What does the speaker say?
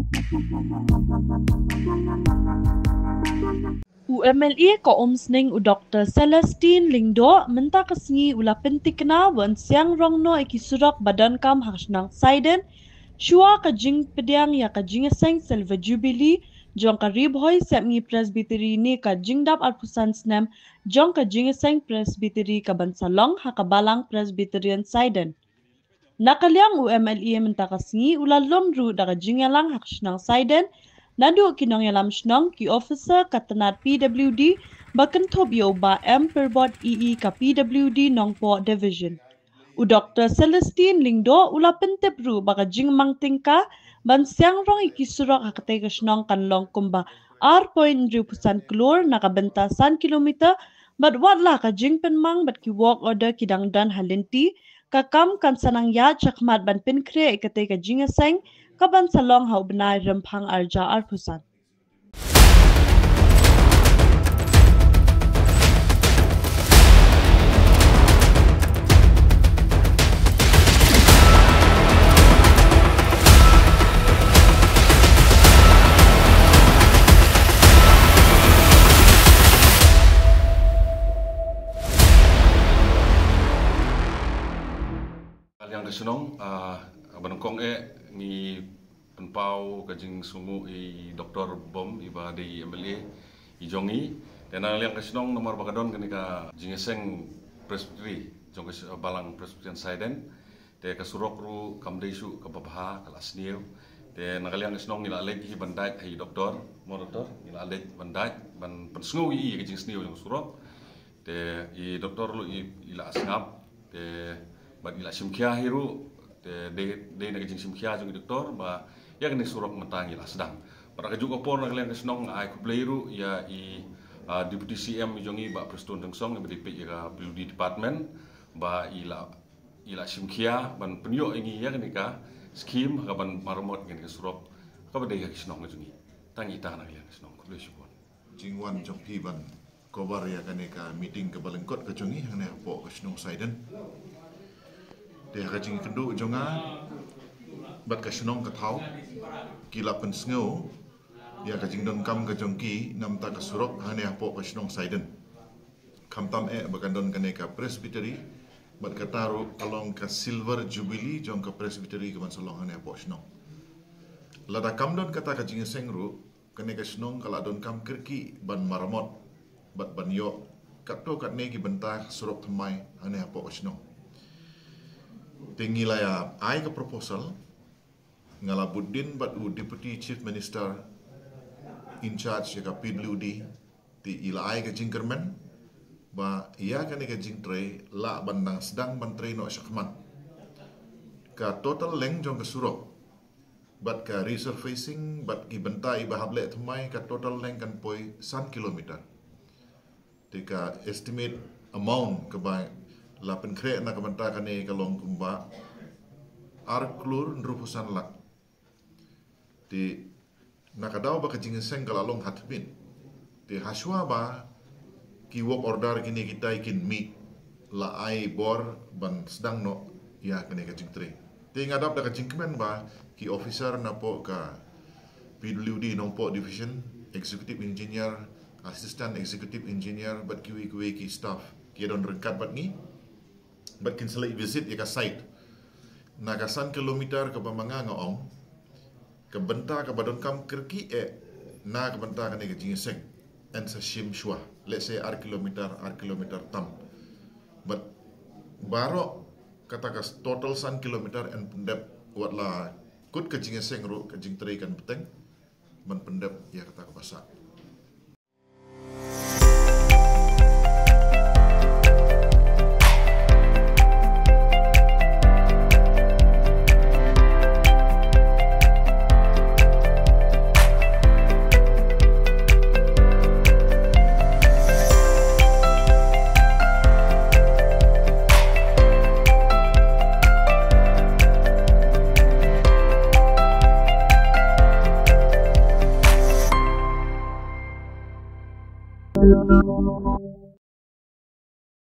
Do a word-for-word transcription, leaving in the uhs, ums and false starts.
U M L A ka Umsning u Doktor Celestine Lyngdoh mynta ka sngi u la pyntikna ba yn siang rong noh ïa ki surok ba donkam ha ka shnong Saiden, shuwa ka jingpdiang ïa ka jingïaseng Silver Jubilee jong ka Ri Bhoi Sepngi Presbytery ne ka jingdap arphew san snem jong ka jingïaseng Presbytery ka ban sa long ha ka Balang Presbyterian Saiden. Na ka liang u M L A mynta ka sngi u la lum ruh da ka jingïalang ha ka shnong Saiden, naduh ki nongïalam shnong, ki officer ka tnat P W D ba kynthup ïa u Bah M Pyrbot, E E ka P W D Nongpoh Division. U Doktor Celestine Lyngdoh u la pyntip ruh ba ka jingmang tyngka ban siang rong ïa ki surok ha katei ka shnong kan long kumba ar point hynriewphew san klur na ka bynta san kilometer, bad wat la ka jingpynmang bad ki work order ki dang don ha lynti, ka kam kan sa nang ïaid shakhmat ban pynkhreh ïa katei ka jingïaseng ka ban sa long ha u bnai Rymphang ar hajar arphew san. Ka liang ka shnong, ah, ba nyngkong eh ngi pynpaw ka jingsngewnguh ïa i Doktor Bom iba dei i M L A i jong ngi. Te na ka liang ka shnong namar ba ka don kane ka jingïaseng Presbytery jong ka sh-, Balang Presbyterian Saiden. Te ka surok ruh kam dei shuh kaba bha, ka la sniew. Te na ka liang ka shnong ngi la leit hi ban dait ha i Doktor, mo Doktor, ngi la leit ban dait ban pynsngew ïa i ka jingsniew jong ka surok. Te i Doktor ruh i, i la sngap, te bad i la shim khia hi ruh, te dei, dei na ka jingshim khia jong i Doktor ba ïa kane surok mynta ngi la sdang. Bad ha kajuh ka por na ka liang ka shnong nga ai khublei ruh ïa i, ah, Deputy C M jong ngi Bah Prestone Tynsong iba dei peit ïa ka P W D department ba i la, i la shim khia ban pynïoh ïa ngi ïa kane ka scheme ha ka ban maramot ïa kane ka surok kaba dei ha ka shnong ka jong ngi. Tang ita na ka liang ka shnong, khublei shibun. Jingwan jong phi ban cover ïa kane ka meeting kaba lyngkot ka jong ngi hangne hapoh ka shnong Saiden. Te ha ka jingkynduh jong nga bad ka shnong ka thaw ki la pynsngew ïa ka jingdonkam ka jong ki namar ka surok hangne hapoh ka shnong Saiden. Khamtam eh ba kan don kane ka Presbytery bad kata ruh ka long ka Silver Jubilee jong ka Presbytery ka ban sa long hangne hapoh shnong. Lada kam don kata ka jingïaseng ruh, kane ka shnong ka la donkam kyrkieh ban maramot bad ban ïoh katto katne ki bynta surok thymmai hangne hapoh ka shnong. Te ngi la ïa ai ka proposal, nga la bud dien bad u Deputy Chief Minister in charge ïa ka P W D, te i la ai ka jingkyrmen ba ïa kane ka jingtrei lah ban dang sdang ban trei noh shakhmat. Ka total length jong ka surok bad ka resurfacing bad ki bynta iba hap leh thymmai, ka total length kan poi san kilometer. Te ka estimate amount kaba la pynkhreh na ka bynta kane ka long kumba ar klur hynriewphew san lak. Te na ka daw ba ka jingïaseng ka la long ha tymmen, te hashwa ba ki work order kine kita kin mih, la ai bor ban sdang noh ïa kane ka jingtrei. Te nga dap da ka jingkmen ba ki officer napoh ka P W D Nongpoh Division, Executive Engineer, Assistant Executive Engineer bad kiwei kiwei ki staff ki don ryngkat bad ngi, bad kin sa leit visit ïa ka site. Na ka san kilometer kaba ma nga nga ong, ka bynta kaba donkam kyrkieh eh na ka bynta kane ka jingïaseng yn sa shim shuwa, let's say ar kilometer, ar kilometer tam. Bad baroh kata ka total san kilometer yn pyndep, wat la kut ka jingïaseng ruh ka jingtrei kan bteng ban pyndep ïa kata kaba sah.